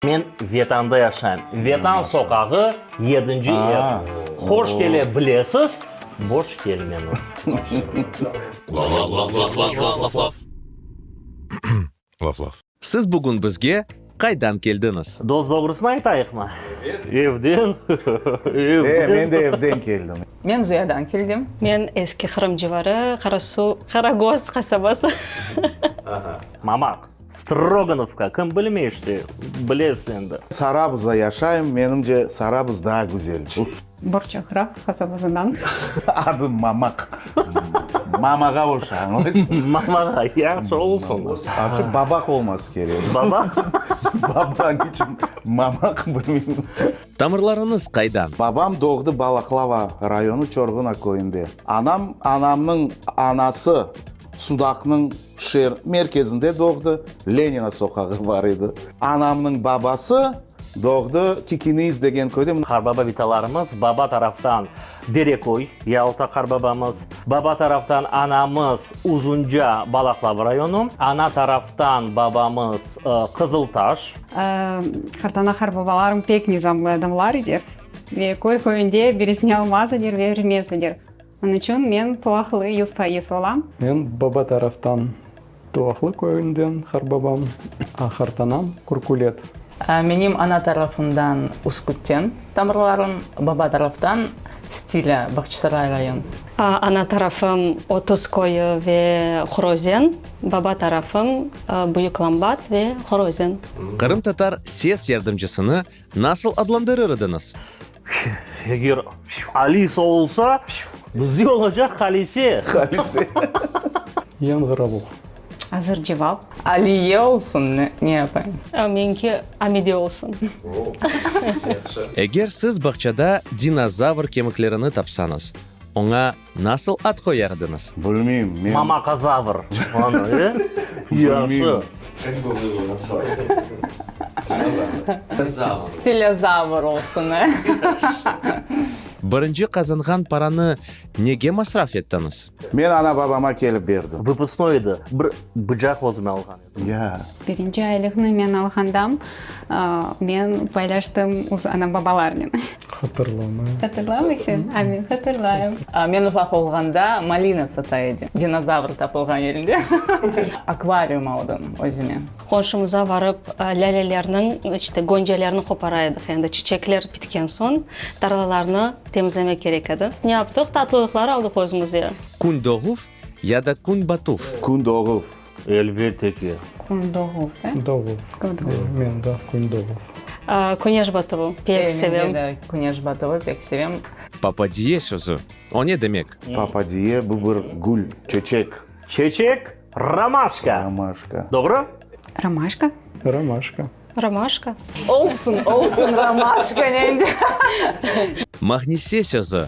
Men Vetanda yaşayım. Vetan soqağı, yedinci ev. Hoş kele bilesiz, boş kelmeñiz. Siz bugün bizge qaydan keldiñiz? Dost, doğrusını aytayıqmı? Evden. E, men de evden keldim. Men Zuyadan keldim. Men Eski Qırım civarı, Qarasu, Qaragöz qasabası. Mamaq. Stroganovka, kim bilmey işte, bilesiz endi. Sarabuzda yaşayım, menimce Sarabuz daa güzel. Borçoqraq qasabasından. Adı Mamaq. Mamağa oşa, añlaysıñmı? Mamağa, yahşı olsun. Artıq babaq olması kerek. Babaq? Baba, niçün Mamaq bilmeyim. Tamırlarıñız qaydan? Babam doğdı Balaklava rayonı Çorğuna köyünde. Anam, anamnıñ anası Sudaqnıñ şeer merkezinde doğdı, Lenina soqağı bar edi. Anamnıñ babası doğdı Kikiniz degen köyde. Qarbaba bitalarımız baba taraftan Dereköy, Yalta qarbabamız, baba taraftan anamız Uzunca, Balaqlava rayonı, ana taraftan babamız Qızıltaş. Qartana qarbabalarım pek nizamlı adamlar ediler ve köy köyünde birisine almaz ediler ve bermez ediler. Onıñ içün men Tuvaqlı 100% olam. Men baba taraftan Tuvaqlı köyünden qarbabam, a qartanam Kurkulet. Menim ana tarafımdan Üskütten tamırlarım, baba taraftan Stilâ, Bağçasaray rayon. Ana tarafım 30 köyü ve Qurözen, baba tarafım Büyük Lambat ve Qurözen. Qırımtatar ses yardımcısını nasıl adlandırır ediñiz? Eger Alisa olsa, bizde olacaq Halise. Halise. Yañğıravuq. Azır cevap. Aliye olsun, ne, ne yapayım? Meñki Amide olsun. Eger siz bağçada dinozavr kemiklerini tapsañız, oña nasıl ad qoyar ediñiz? Bilmeyim, men. Mamakazavr. Anı, e? Bilmeyim. Stilozavr olsun, e? Birinci qazanğan paranı nege masraf ettiñiz? Men ana-babama kelip berdim. Vıpusnoy edi. Bir bıcaq özüme alğan edim. Ya. Birinci aylıqnı men alğandam, men paylaştım öz ana-babalarnen. Hatırlamayım. Hatırlamaysıñ? A men hatırlayım. Men ufaq olğanda malina sata edim, dinozavr tapılğan yerinde. Akvarium aldım özüme. Qonşumıza varıp, lâlelerniñ, işte, göncelerni qopara edik. Endi çiçekler bitken soñ, tarlalarnı temizlemek kerek edi. Ne yaptıq? Tatlılıqlar aldıq özümize. Kün doğuv ya da kün batuv? Kün doğuv. Elbette ki. Kün doğuv, da? Doğuv. Men de kün doğuv. Küneş batuvı pek sevem. Men de küneş batuvı pek sevem. Papadiye sözü, o ne demek? Papadiye, bu bir gül, çeçek. Çeçek, romaşka. Romaşka. Doğru? Romaşka. Romaşka. Romaşka. Olsun, olsun romaşka, ne Magnise sözü,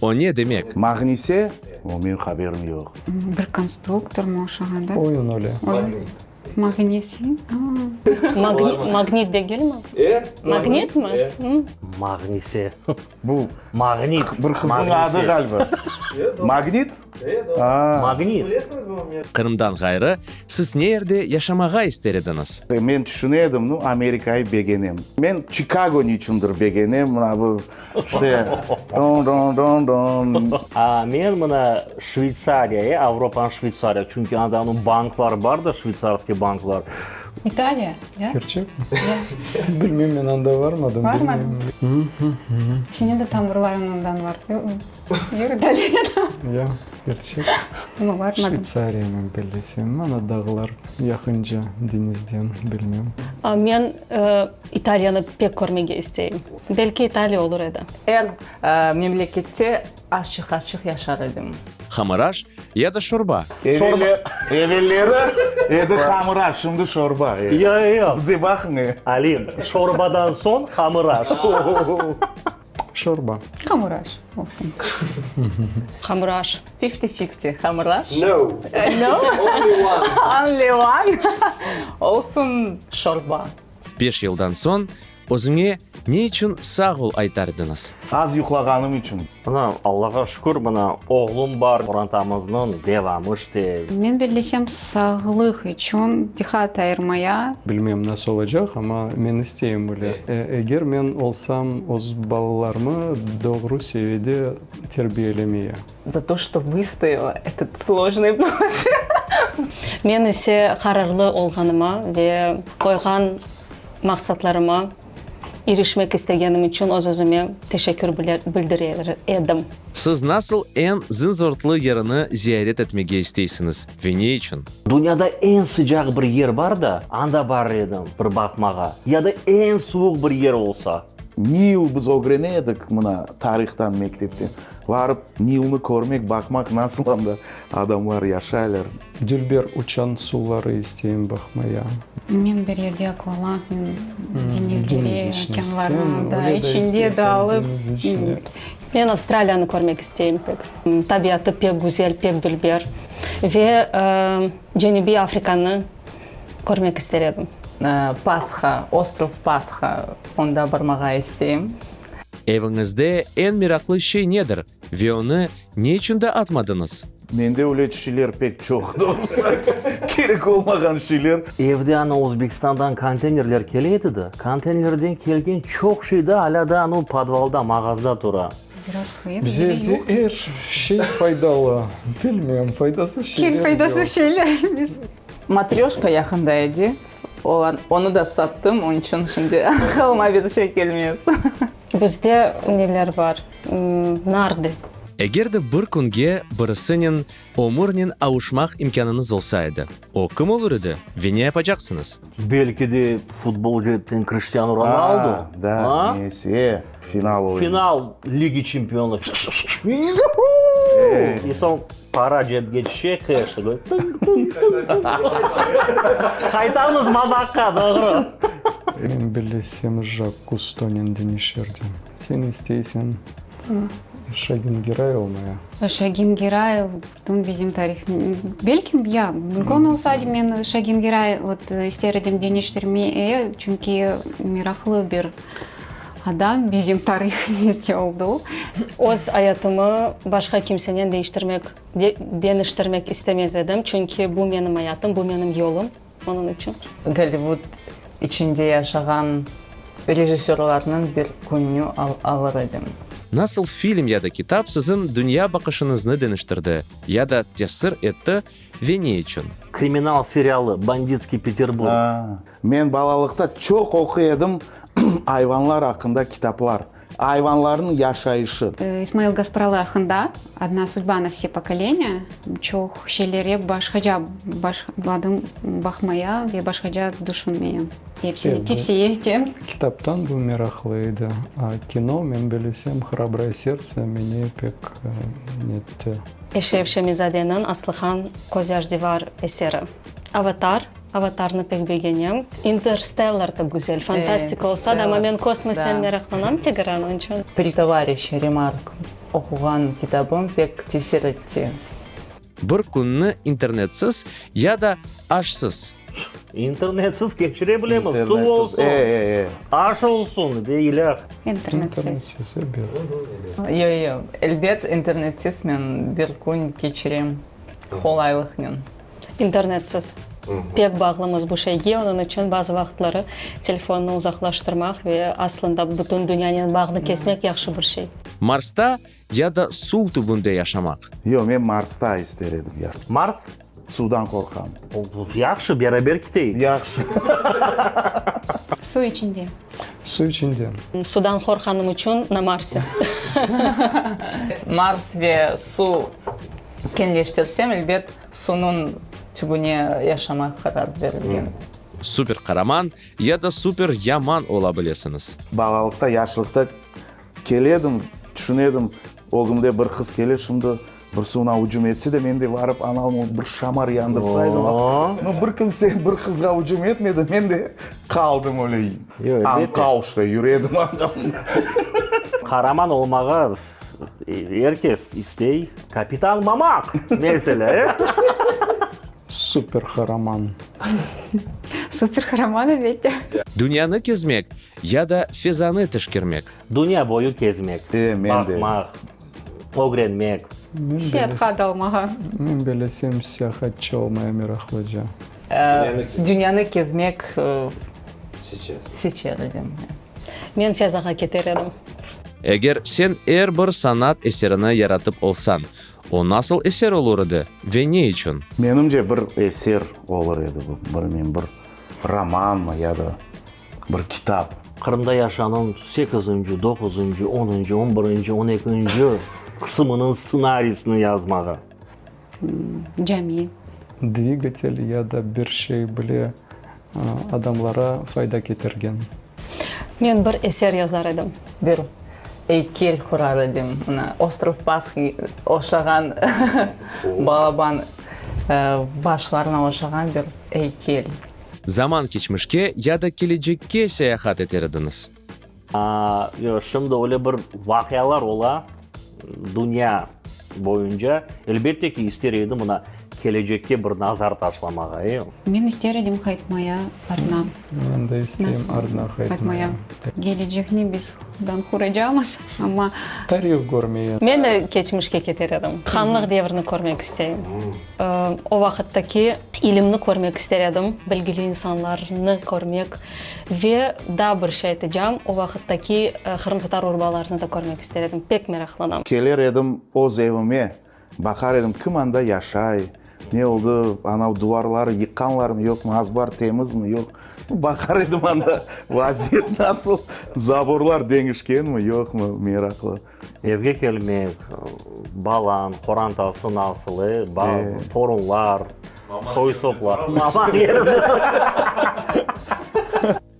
o ne demek? Magnise? O, menim haberim yoq. Bir konstruktormı oşağan, da? Oyun öyle. Magnisi? Magnit degilmi? E? Magnitmi? Magnise. Bu Magnit. bir qıznıñ adı ğaliba. Magnit? Magnit. Qırımdan ğayrı, siz ne yerde yaşamağa ister ediñiz? Men tüşüne edim, nu, Amerikayı begenem. Men Çikago niçündir begenem, mına bu, işte, don-don-don-don. A men mına Şveytsariyaya, Avropanıñ Şveytsariya, çünki anda onıñ bankları bar da, şveytsarskiy banklar. İtaliya, ya? Kerçekmi? Bilmeyim, men anda varmadım. Varmadıñ? Seniñ de tamırlarıñ ondan var. Yür İtaliyada. Ya, kerçek. Amma varmadım. Şveytsariya men bellesem, mana dağlar yaqınca deñizden, bilmem. Men İtaliyanı pek körmege isteyim. Belki İtaliya olur edi. Er memlekette Açıq-açıq yaşar edim. Hamıraş ya da şorba? Evelleri edi hamıraş, şimdi şorba. Yoq, yoq. Bize baqıñ e. Alim, şorbadan soñ hamıraş. Şorba. Hamıraş olsun. Hamıraş. Fifty-fifty, hamıraş. No. No? Only one. Only one. Olsun şorba. Beş yıldan soñ. Özüñe ne içün sağ ol aytar ediñiz? Az yuqlağanım içün. Mına, Allağa şükür, mına, oğlum bar, qorantamıznıñ devamı işte. Men bellesem, sağlıq içün diqqat ayırmaya. Bilmem, nasıl olacaq, amma men isteyim böyle. Eger men olsam, öz balalarımı doğru seviyede terbiyelemeye. Za to, çto vıstoyala etot slojnıy put. Men ise qararlı olğanıma ve qoyğan maqsatlarıma irişmek istegenim içün öz-özüme teşekkür bildirer edim. Siz nasıl eñ zınzortlı yerini ziyaret etmege isteysiñiz ve ne içün? Dünyada eñ sıcaq bir yer bar da, anda barır edim bir baqmağa. Ya da eñ suvuq bir yer olsa. Nil biz ögrene edik mına tarihtan mektepte. Barıp Nilni körmek, baqmaq nasıl anda adamlar yaşaylar. Dülber uçan suvları isteyim baqmaya. Men bir yerde akvalangnen deñizlere, okeanlarnıñ da içinde dalıp. Men Avstraliyanı körmek isteyim pek. Tabiatı pek güzel, pek dülber. Ve Cenübiy Afrikanı körmek ister edim. Pasha, ostrov Pasha, onda barmağa isteyim. Eviñizde eñ meraqlı şey nedir ve onı ne içün de atmadıñız? Mende öyle şeyler pek çoq, doğrusını aytsam, kerek olmağan şeyler. Evde ana Özbekistandan konteynerler kele edi de, konteynerden kelgen çoq şey de alâ daa anu podvalda, mağazda tura. Biraz qoyıp, Bize yeri evde yoq. er şey faydalı. Bilmem, faydasız şeyler Kel yoq. faydasız şeyler biz. Matryoşka yaqında edi, onı da sattım, onıñ içün şimdi aqılıma bir şey kelmez. Bizde neler bar? Nardı. Eger de bir künge birisinen ömürnen avuşmaq imkânıñız olsa edi, o kim olur edi ve ne yapacaqsıñız? Belki de futbolcı etten Kriştianu Ronaldu? A, da, Messi, final oyunı. Final Ligi Çempionlar. İ soñ para cepke tüşe, keş tügül. Tıñ-tıñ-tıñ. Qaytamız Mabaqqa, doğru. Men bilesem, Jak Kustonen deñişerdim. Sen isteysiñ Şagin Giray olmaya. Şagin Giray bütün bizim tarih. Belki, ya, mümkün olsa, men Şagin Giray vot ister edim deñiştirmeye, çünki meraqlı bir adam bizim tarihimizde oldı. Öz ayatımı başqa kimsenen değiştirmek, deñiştirmek istemez edim, çünki bu menim ayatım, bu menim yolum, onıñ içün. Gollivud içinde yaşağan rejissörlarnıñ bir künü alır edim. Nasıl film ya da kitap siziñ dünya baqışıñıznı deñiştirdi ya da tesir etti ve ne içün? Kriminal serialı Banditskiy Peterburg. Men balalıqta çoq oquy edim ayvanlar aqqında kitaplar, ayvanlarnıñ yaşayışı. İsmail Gaspralı aqqında Odna sudba na vse pokoleniya çoq şeylere başqaca başladım baqmaya ve başqaca düşünmeye. Hepsini tevsiye etem. Kitaptan bu meraqlı edi, a kino, men bilesem, Hrabroye serdtse meni pek netti. Eşref Şemizadeniñ Aslıhan közyaş divar eseri. Avatar, Avatarnı pek begenem. Interstellar da güzel, fantastika olsa da, amma men kosmosnen meraqlanam Tigran, onıñ içün. Tri tovarişa Remark oquğan kitabım pek tesir etti. Bir künni internetsiz ya da aşsız. İnternetsiz keçire bilemiz, suv İnternetsiz, olsun, e, e, e. aş olsun ve ilâh. İnternetsiz. İnternetsiz, elbet. Yoq, yoq, elbet, internetsiz men bir kün keçirem qolaylıqnen. İnternetsiz. Pek bağlımız bu şeyge, onıñ içün bazı vaqıtları telefonnı uzaqlaştırmaq ve aslında bütün dünyanen bağnı kesmek yahşı bir şey. Marsta ya da suv tübünde yaşamaq. Yoq, men Marsta ister edim yaşamaq. Mars? Suvdan qorqam. Yahşı, beraber keteyik. Yahşı. Suv içinde. Suv içinde. Sudan qorqqanım içün na Marse. Mars ve suv keñleştirsem, elbet, suvnıñ tübüne yaşamaq qarar berilgen. Super qaraman ya da super yaman ola bilesiñiz. Balalıqta, yaşlıqta kele edim, tüşüne edim, ögümde bir qız kele, şimdi bir suvına ücüm etse de, men de varıp anavnı bir şamar yandırsaydım. No, bir kimse bir qızğa ücüm etmedi, men de qaldım öyle añqav işte, yüre edim anda. Qaraman olmağa er kes istey. Kapitan Mamaq, meselâ, e? Super qaraman. Super qaraman, elbette. Dünyanı kezmek ya da fezanı teşkermek? Dünya boyu kezmek, E, men de. baqmaq, ögrenmek. Seyaatqa dalmağa. Men bilesem, seyahatçı olmaya meraqlıca. Dünyanı kezmek seçer edim. Men fezağa keter edim. Eger sen er bir sanat eserini yaratıp olsañ, o nasıl eser olur edi ve ne içün? Menimce, bir eser olur edi bu, bilmeyim, bir romanmı ya da bir kitap. Qırımda yaşanıñ sekizinci, doquzıncı, onuncı, on birinci, on ekinci qısımınıñ stsenariysini yazmağa. Cami. Dvigatel ya da bir şey bile adamlara fayda ketirgen. Men bir eser yazar edim. Bir eykel qurar edim. Mına, Ostrov Pashi oşağan balaban başlarına oşağan bir eykel. Zaman keçmişke ya da kelecekke seyahat eter ediñiz? Yoq, şimdi öyle bir vaqialar ola dünya boyunca. Elbette ki, ister edim mına kelecekke bir nazar taşlamağa, e. Men ister edim qaytmaya ardına. Men de isteyim ardına qaytmaya. Kelecekni biz dan quracamız, amma. Tarih körmeye. Men de keçmişke keter edim. Hanlıq devrini körmek isteyim. O vaqıttaki ilimni körmek ister edim, bilgili insanlarnı körmek. Ve daa bir şey aytacam, o vaqıttaki qırımtatar urbalarını da körmek ister edim, pek meraqlanam. Keler edim öz evime, baqar edim, kim anda yaşay, ne oldı, anav duvarları yıqqanlarmı, yoqmı, azbar temizmi, yoq. Baqar edim anda vaziyet nasıl, zaborlar deñişkenmi, yoqmı, meraqlı. Evge kelmek, balañ, qorantası nasıl, e, torunlar, soy-soplar. Maman yerinde.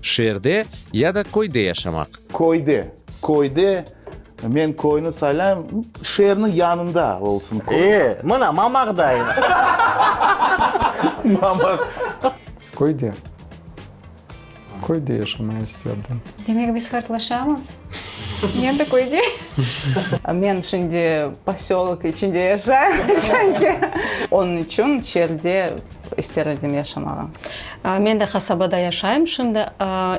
Şeerde ya da köyde yaşamaq. Köyde. Köyde, men köyni saylayım, şeerniñ yanında olsun köy. E, mına, Mamaqday. Mamaq. Köyde. Köyde yaşamağa isterdim. Demek biz qartlaşamız. Men de köyde. Men şimdi posölok içinde yaşayım, çünki onıñ içün şeerde ister edim yaşamağa. Men de qasabada yaşayım şimdi.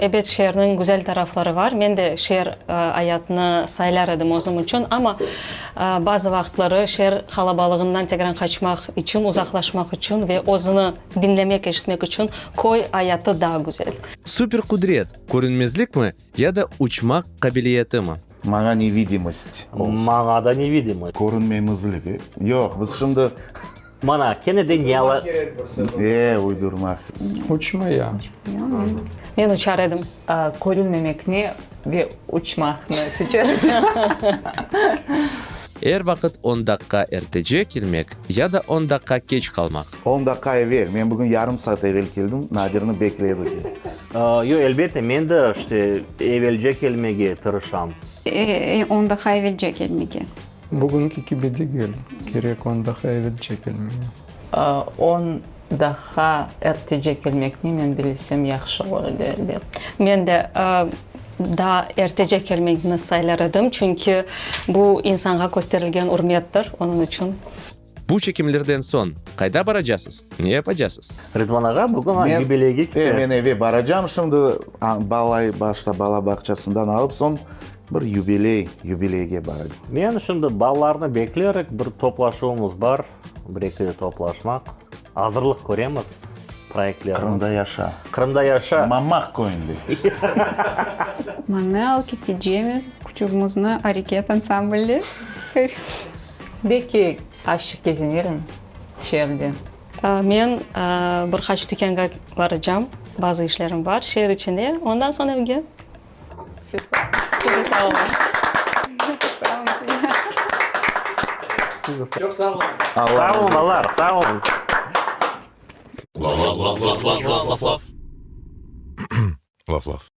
Ebet, şeerniñ güzel tarafları bar. Men de şeer ayatını saylar edim özüm içün. Amma bazı vaqıtları şeer qalabalığından tekrar qaçmaq içün, uzaqlaşmaq içün ve özüni Diñlemek, eşitmek içün köy ayatı daa güzel. Super qudret, körünmezlikmi ya da uçmaq qabiliyetimi? Maña nevidimost olsun. Maña da nevidimost. Körünmemizlik, e? Yoq, biz şimdi. Mana, kene de ne ala. E, uydurmaq. Uçmaya. Men uçar edim. Körünmemekni ve uçmaqnı seçer edim. Er vaqıt on daqqa ertece kelmek ya da on daqqa keç qalmaq. On daqqa evel. Men bugün yarım saat evel keldim, Nadirni bekledik. Yoq, elbette, men de işte evelce kelmege tırışam. On daqqa evelce kelmege. Bugünki kibi degil, kerek on daqqa evelce kelmege. On daqqa ertece kelmekni men bilsem yahşı olur edi, elbet. Men de daa ertece kelmekni saylar edim, çünki bu insanğa kösterilgen ürmettir, onıñ içün. Bu çekimlerden soñ qayda baracasız, ne yapacasız? Ridvan ağa bugün yubileyge kete. E, men eve baracam şimdi, balay başta bala bağçasından alıp, soñ bir yubiley, yubileyge baracam. Men şimdi balalarnı beklerik, bir toplaşuvımız bar. Bir-ekide toplaşmaq. Azırlıq köremiz proyektlerniñ. Qırımda yaşa. Qırımda yaşa. Mamaq köyünde. Manı al ketecemiz küçügimizni Areket ansambli. Belki azçıq kezinerim şeerde. Men bir qaç tükânğa baracam, bazı işlerim bar şeer içinde, ondan soñ evge. Siz de sağ oluñız. Siz de sağ Çoq sağ oluñ. Sağ olun, balalar, sağ olun. Laf laf. Laf laf.